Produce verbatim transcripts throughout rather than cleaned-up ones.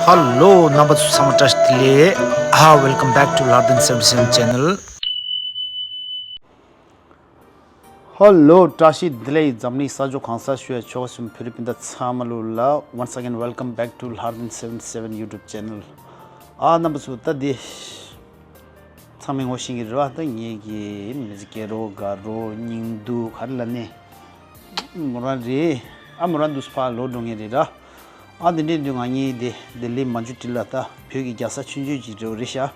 ཧ་ལོ། རྣམ་པ་ཚོ་ཚང་མ་བཀྲ་ཤིས་བདེ་ལེགས། ཨ། Welcome back to Lardin seventy seven channel. ཧ་ལོ། བཀྲ་ཤིས་བདེ་ལེགས། འཛམ་གླིང་ས་ཕྱོགས་གང་སར་བཞུགས་པའི་ཆོལ་ཁ་གསུམ་བོད་རིགས་སྤུན་ཟླ་ཚང་མ་ལོ་ལ། Once again, welcome back to Lardin seventy seven YouTube channel. ཨ། རྣམ་པ་ཚོ་ད་འདི་ཚང་མས་ངོ་ཤེས་ཀྱི་རེད་བ། ད་ངེད་ཀྱི་མི་ཚེ་སྐྱིད་རོ་དགའ་རོ་སྙིང་སྡུག་ག་རེ་ལབ་ནས། མོ་རང་རེད། ཨ། མོ་རང་འདུག་སེ་ཕར་ལོག་འགྲོ་མཁན་རེད་ར། ཨ། དེ་འདྲའི་དུས་ང་གཉིས་དེ་ལྡི་ལི་མན་ཇུ་ཊི་ལ་ད་བོད་ཀྱི་རྒྱལ་ས་ཆུང་ཆུང་ཅིག་རེད་རེད་ཤག་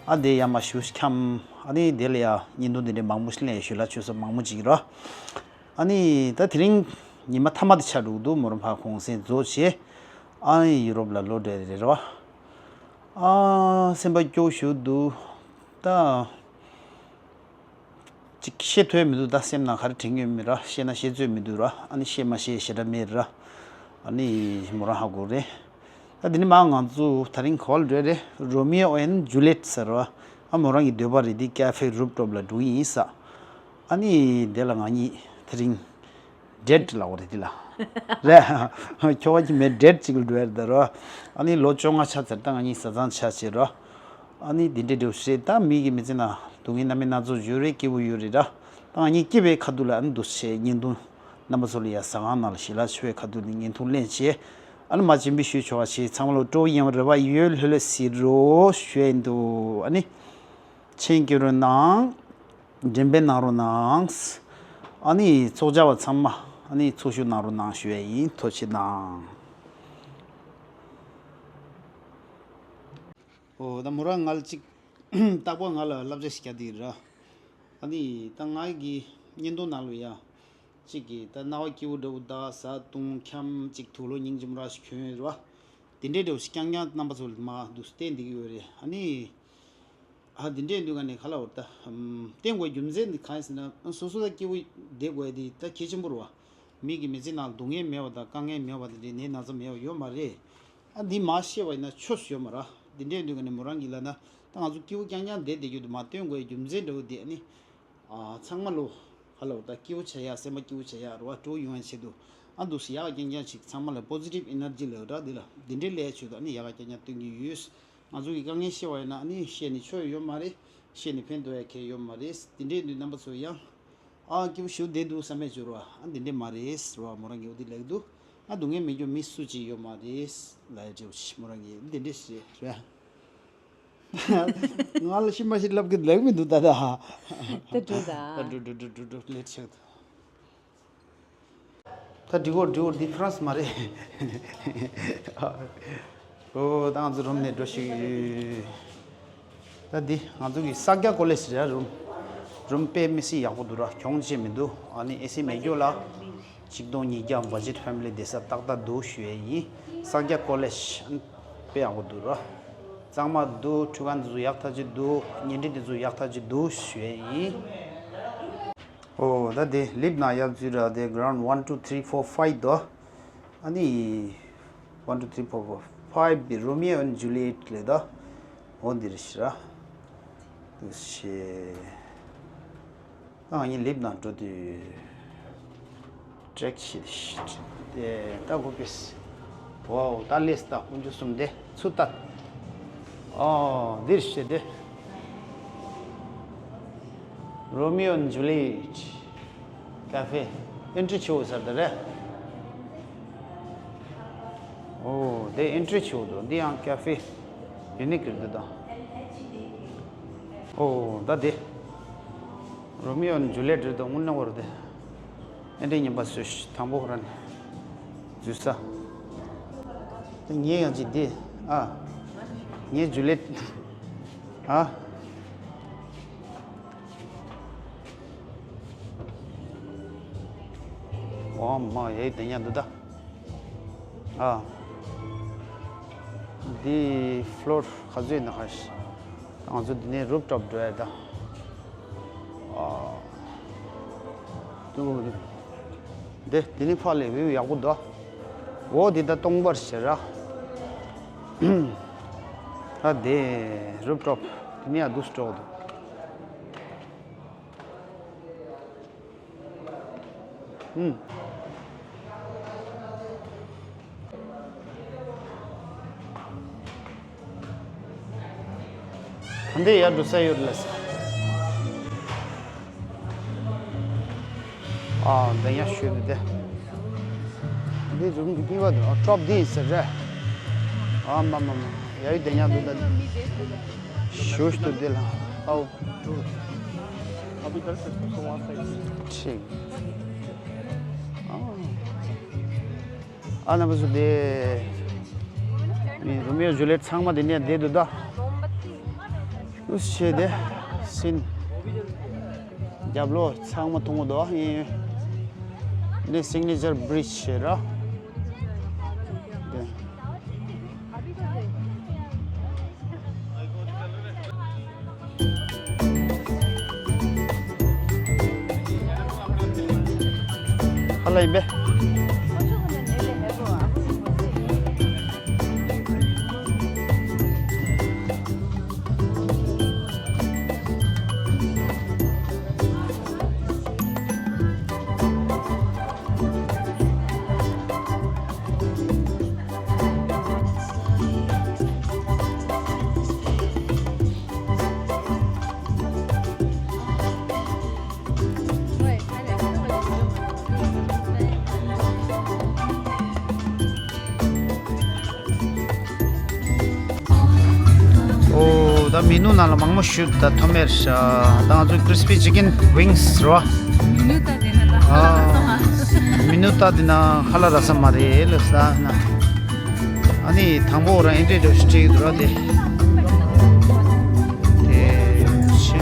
ཨ། དེ་ཡར་མར་བཞུགས་འཁྱམས། ཨ་ནི་དེ་ལ་ཡ་བརྙན་ཐུང་དེ་འདྲའི་མང་པོ་ཞིག་ལེན། ཞུ་ལ་ཆོས་ས་མང་པོ་ཅིག་ར། ཨ་ནི་ད་དེ་རིང་ཉི་མ་མཐའ་མ་དེ་ཆགས་འགྲོ་གི་འདུག་མོ་རང་ཕར་གུང་སེང་རྫོགས་བྱས། ཨ་ནི་ཡུ་རོབ་ལ་ལོག་འགྲོ་ཡ་རེད་ར། ཨ། སེམས་པ་སྐྱོ་ཤོས་འདུག་ད། ཅིག་བཤད་ཐུབ་ཡ་མི་འདུག་ད་སེམས་ནང་ག་རེ་དྲན་གྱི་ཡོད་མེད་ར། བཤད་ན་བཤད་ཚོད་མི་འདུག་ར། ཨ་ནི་བཤད་མ་བཤད་ཞེ་དྲག་མེད་ར། ཨ་ནི་མོ་རང་ཧ་གོ་རེད། ད་དེ་ནི་མ་ང་ཚོ་དེ་རིང་ག་པར་འགྲོ་རེད། Romeo and Juliet ཟེར་བ། ཨ། མོ་རང་གི་འདོད་པ་རེད། དེ་Cafe Rooftop ལ་འགྲོ་གི་ཡིན་ས། ཨ་ནི་དེ་ལ་ང་གཉིས་དེ་རིང་ཌེ་ཊི་ལབ་དགོས་རེད་དེ་ལ། རེད། ཁྱོ་ག་གི་མེད་ཌེ་ཊི་གཅིག་ལ་འགྲོ་ཡ་རེད་ད་ར། ཨ་ནི་ལོ་བཅོ་ལྔ་ཆགས་ཚར། ད་ང་གཉིས་བཟའ་ཚང་ཆགས་བྱས་ར། ཨ་ནི་དེ་འདྲའི་འདྲ་བོ་ཞིག་རེད། ད་མི་གི་མི་ཚེ་ནང་སྡུག་བསྔལ་སྣ་མིན་སྣ་ཚོགས་ཡོད་རེད། སྐྱིད་པོ་ཡོད་རེད་ར། ད་ང་གཉིས་སྐྱིད་པའི་ཁ་ཐུག་ལ་ཨ་ནི་འདུག་སེ་བརྙན་ཐུང་རྣམ་པ་ཚོ་ལ་ཡ་ཟ་ཁང་ནང་ལ་ཞལ་ལག་མཆོད་པའི་ཁ་ཐུག་ནས་བརྙན་ཐུང་ལེན་བྱས། ཨ་ནི་མ་སྤྱན་འབུལ་ཞུ་ཆོག་པ་བྱས། ཚང་མ་ལ་སྤྲོ་པོ་ཡོང་བའི་རེ་བ་ཡོད། ལྷོད་ལྷོད་གཟིགས་རོགས་ཞུ་ཡ་ཡིན་འདུག་ཨ་ནི་མཆན་སྐྱོན་རོགས་གནང་། འགྲེམས་སྤེལ་གནང་རོགས་གནང་། ཨ་ནི་ཚོགས་བཅར་བ་ཚང་མ་ཨ་ནི་ཚོགས་ཞུགས་གནང་རོགས་གནང་ཞུ་ཡ་ཡིན། ཐུགས་རྗེ་གནང་། ཨོ། ད་མོ་རང་ང་ལ་ཅིག་རྟག་པར་ང་ལ་བསླབ་བྱ་ཞིག་རྒྱག་གི་ཡོད་ར། ཨ་ནི་ད་ང་གི་བརྙན་ཐུང་ནང་ལ་ཡ་གཅིག་གིས་ད་སྣང་བ་སྐྱིད་པོ་འདྲ་བོ། ད་བཟའ་བཏུང་འཁྱམས། ཅིག་དུག་ལོག་སྙིང་རྗེ་མོ་ར་ཞིག་གྱོན་ཡོད་ར། དེ་འདྲའི་འདྲ་བོ་ཞིག་རྐྱང་རྐྱང་རྣམ་པ་ཚོ་ལ་མར་འདུག་སེ་བསྟན་བསྡད་ཀྱི་ཡོད་རེད། ཨ་ནི། ཨ། འདི་འདྲའི་དུས་ག་ནས་ག་ལ་བར་ད། ཨམ། བསྟན་དགོས་རྒྱུ་མཚན་འདི་གང་ཡིན་ཟེར་ན། སོ་སོ་ད་སྐྱིད་པོ་བསྡད་དགོས་ཡ་འདི་ད་གལ་ཆེན་པོ་རེད་བ། མི་གི་མི་ཚེ་ནང་སྡུག་བསྔལ་མེད་པ་དང་དཀའ་ངལ་མེད་པ་དེ་འདྲའི་ནད་ན་ཚ་མེད་པ་ཡོད་མ་རེད། ཨ། འདི་མར་བཤད་པ་ཡིན་ན་ཆོས་སུ་ཡོད་མ་རེད། འདི་འདྲའི་དུས་ག་ནས་མོ་རང་གིས་ལབ་ན། ད་ང་ཚོ་སྐྱིད་པོ་རྐྱང་རྐྱང་བསྡད་བསྡད་རྒྱུ་དེ་མར་བསྟན་དགོས་ཡ་རྒྱུ་མཚན་འདྲ་བོ་དེ་ཨ་ནི། ཨ། ཚང་མ་ལོ། ཧ་ལོ། ད་སྐྱིད་པོ་བྱེད་ཡ། སེམས་པ་སྐྱིད་པོ་བྱེད་ཡ་རེད་བ། སྤྲོ་ཡོང་ཡ་ཆེད་དུ། ཨ། འདུག་སེ་ཡག་རྐྱང་རྐྱང་ཞིག་ཚང་མ་ལ་པོ་ཟི་ཊིབ་ཨེ་ནར་ཇི་ལབ་ར། འདི་ལ་འདི་འདྲའི་ལས་ཆེད་དུ་ཨ་ནི་ཡག་རྐྱང་རྐྱང་སྟོན་གྱི་ཡོད། ང་ཚོ་གི་དཀའ་ངལ་བཤད་པ་ཡིན་ན་ཨ་ནི་བཤད་ནས་ཆོ་ཡ་ཡོད་མ་རེད། བཤད་ནས་ཕན་ཐོགས་ཡ་གང་ཡང་ཡོད་མ་རེད། འདི་འདྲའི་དུས་རྣམ་པ་ཚོ་ཡང་། ཨ། སྐྱིད་པོ་ཞིག་བསྡད་འདུག་བསམ་པའི་བྱུར་བ། ཨ། འདི་འདྲའི་མ་རེད་ཟེར་བ། མོ་རང་གིས་འོ་དེ་ལབ་ཀྱི་འདུག་ཨ། སྡུག་བསྔལ་མེད་རྒྱུ་མི་སུ་གཅིག་ཡོད་མ་རེད་ལབ་ཡ་འདྲ་བོ་ཞིག་མོ་རང་གིས་འདི་འདྲ་ཞིག་རེད། ང་ལ་ཤི་མ་ཤི་ལབ་ཀྱི་ལབ་མི་འདུག་ད་ད། ད་འགྲོ་ད། ད་འགྲོ་འགྲོ་འགྲོ་འགྲོ་འགྲོ་ལེཊ་ཆགས། ད་འགྲིག་གོ་འགྲིག་གོ། འདི་ཧྥ་རན་སི་མ་རེད། ཨོ། ད་ང་ཚོ་རུམ་ནས་འགྲོ་ཞིག་ད་འདི་ང་ཚོ་གི་ས་སྐྱ་ཀོ་ལེཇ་རེད། རུམ། རུམ་དཔེ་མི་སྲིད་ཡག་པོ་འདུག་ར། གྱོང་ཆེ་མི་འདུག་ཨ་ནི་ཨེ་སི་མེད་རྒྱུ་ལ། ཆིག་སྟོང་ཉིས་བརྒྱ་བ་ཇེཊ་ཕེ་མི་ལི་བསྡད་ས་ཏག་ཏག་འདུག་ཞུ་ཡས་ཡིན། ས་སྐྱ་ཀོ་ལེཇ་དཔེ་ཡག་པོ་འདུག་ར། གཙང་མ་འདུག་ཁྲུས་ཁང་འདི་ཚོ་ཡག་ཐག་ཆོད་འདུག་བརྙན་འཕྲིན་འདི་ཚོ་ཡག་ཐག་ཆོད་འདུག་ཞུ་ཡས་ཡིན། ཨོ། ད་དེ་ལིབ་ནང་ཡར་འཛུལ་ར། དེ་གྷ་རའུན་ཌི་one two three four five འདུག་ཨ་ནི་one two three four five འདི་Romeo and Juliet ལབ་འདུག་འོ་འདི་རེད་ཤག་ར། འདུག་སེ། ད་ང་གཉིས་ལིབ་ནང་འགྲོ་དུས་ཊེག་ཤི་ཤི་དེ་ལྟ་དགོས་པས། ཝའོ། ད་ལེས་ད་དཀོན་མཆོག་གསུམ་དེ་ཚུར་ལྟ། ཨོ། འདིར་ཤི་དེ། Romeo and Juliet cafe ཨེན་ཊི་རི་ཆེ་བོ་ཟེར་དེ་རེད། ཨོ། དེ་ཨེན་ཊི་རི་ཆེ་བོ་འདུག་འདི་ཡང་ཀ་ཧྥེ་ཡུ་ནིག་རེད་འདུག་ད། ཨོ། ད་དེ། རོ་མི་ཨོ་ནི་ཇུ་ལེ་ཊི་རེད་འདུག་དངོས་གནས་བོར་དེ། ཨེ་འདྲའི་ཉན་པ་བཟོས་ཤིག་དང་པོ་ཁོ་རང་ནས་འཛུལ་ས། དེ་ངས་ཡང་ཅིག་འདི། ཨ། ངས་ཇུ་ལེ་ཊི། ཨ། ཨོ་མ་ཡའི་དེ་ཉག་འདུག་ད། ཨ། འདི་ཕློར་ག་ཚོད་ཡིན་ན་ཧ་ཤི། ང་ཚོ་འདི་ནས་རུབ་ཊོབ་འགྲོ་ཡ་ད། ཨ། ཏུ། འདི་འདི་ནས་ཕར་ལས་བིའུ་ཡག་པོ་འདུག་འོ་འདི་ད་སྟོང་པར་ཤེས་ར། ཨ་འདི་རུབ་ཊོབ་འདི་ནས་ཡ་འདུག་སྤྲོ་འདུག་ཨུམ། འདི་ཡར་འགྲོ་ས་ཡོད་ལ་ཟེར། ཨ། འདི་ཡར་ཤོད་དེ། འདི་རུམ་གཉིས་པ་འདུག་ཨ། ཀྲོབ་འདི་ཟེར་རེད། ཨ་མ་མ་མ། ཡ་ཡི་འདི་ཡར་འདུག་ད། ཞུ་ཞུ་འདི་ལ། ཨའོ། ཁྲིག་ཨ། ཨ་ན་བུ་སུ་དེ། མི་རུ་མིའི་ཇུ་ལེ་ཚང་མ་དེ་ནས་བསྡད་འདུག་ད། ཨུ་ཤེ་དེ། སིན། རྒྱབ་ལོགས་ཚང་མ་མཐོང་གི་འདུག་ཨ། ཡིན། ནི་སིག་ནེ་ཅར་བྷི་རིཇ་ཞེས་ར། དེ། ཧ་ལ་ཡིན་པས། ཨོ། ད་མི་ནུ་ནང་ལ་མང་མོ་ཞུ་ད་ཐོ་མེར་ཤ། ད་ང་ཚོ་crispy chicken wings་རོ། མི་ནུ་ད་དེ་ན་ད་ཧ་ལ་ར་ས་མ་རེད། མི་ནུ་ད་དེ་ན་ཧ་ལ་ར་ས་མ་རེད་ལ་ས་ན། ཨ་ནི་དང་པོ་རང་ཨེ་འདྲས་འདྲ་ཞིག་སྤྲད་ཀྱི་འདུག་ར་དེ། དེ་ཤེ།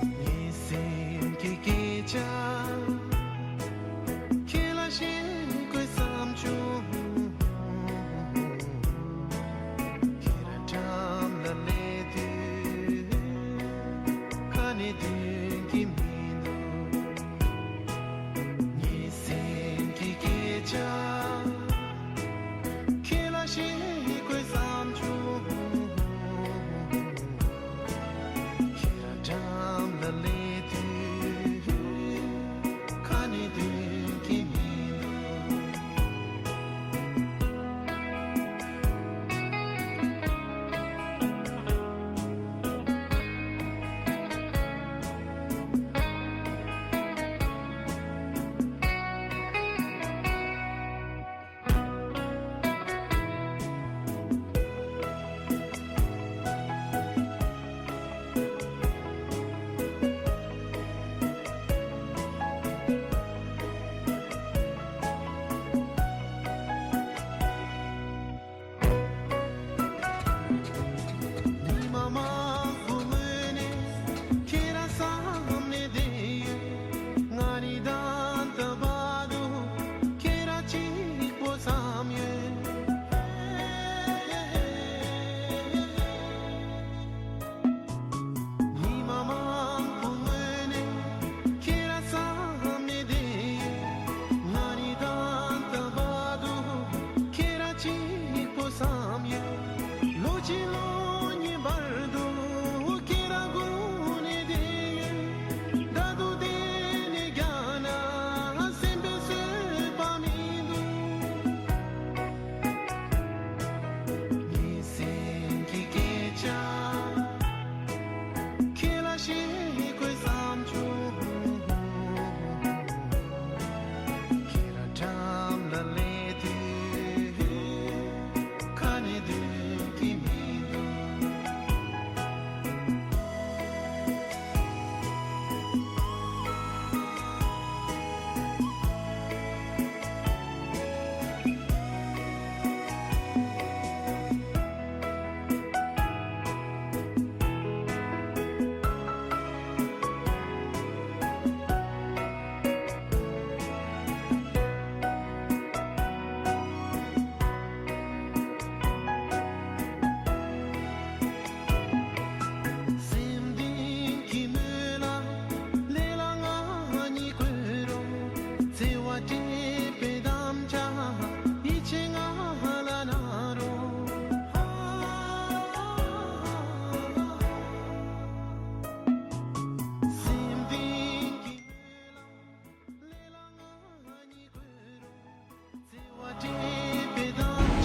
ངའི་སེམས་ཀྱི་སྐད་ཆ། ཁྱེད་ལ་བཤད་དགོས་བསམ་བྱུང་། ཁྱེད་རང་འགྲམ་ལ་སླེབས་དུས། ཁ་ནས་འདོན་གྱི་མི་འདུག་ངའི་སེམས་ཀྱི་སྐད་ཆ། ཁྱེད་ལ་བཤད་དགོས་བསམ་བྱུང་། ཁྱེད་རང་འགྲམ་ལ་སླེབས་དུས། ཁ་ནས་འདོན་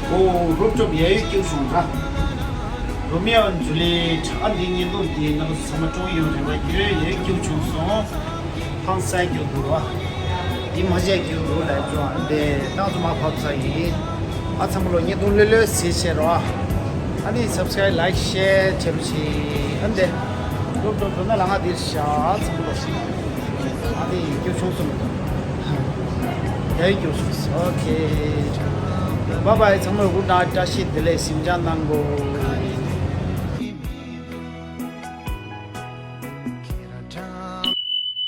ཨོ་རོབ་ཅོབ་ཡ་ཡོད་སྐྱིད་བྱུང་ར། རོ་མི་ཡ་འཇུ་ལེ་ཁྲ་འདི་བརྙན་ཐུང་འདི་ནང་ཚང་མ་སྤྲོ་ཡོང་རེ་བ་ཡོད་ཡ་སྐྱིད་བྱུང་སོང་། ཧང་སང་སྐྱིད་འདུག་ར། འདི་མ་བྱས་སྐྱིད་འདུག་ལ་ཅོ་འདི་ཏང་ཚོ་མ་ཕབ་ཚ་ཡིན། ཨ་ཚང་མ་ལོ་བརྙན་ཐུང་ལོས་ལོས་ཟེར་བྱེད་རོ། ཨ་ནི་subscribe like share བྱེད་རོ་ཞེ། ཨ་འདི་རོབ་ཅོབ་འགྲོ་ན་ལ་ང་འདིར་བཞག་ཚང་མ་ལོ་ཞེ། ཨ་ནི་སྐྱིད་བྱུང་སོང་། ཡ་ཡོད་སྐྱིད་བྱུང་སོང་། ཨོ་ཁེ། Bye bye ཚང་མ་good night བཀྲ་ཤིས་བདེ་ལེགས་ཞིམ་ཅང་གནང་གོ།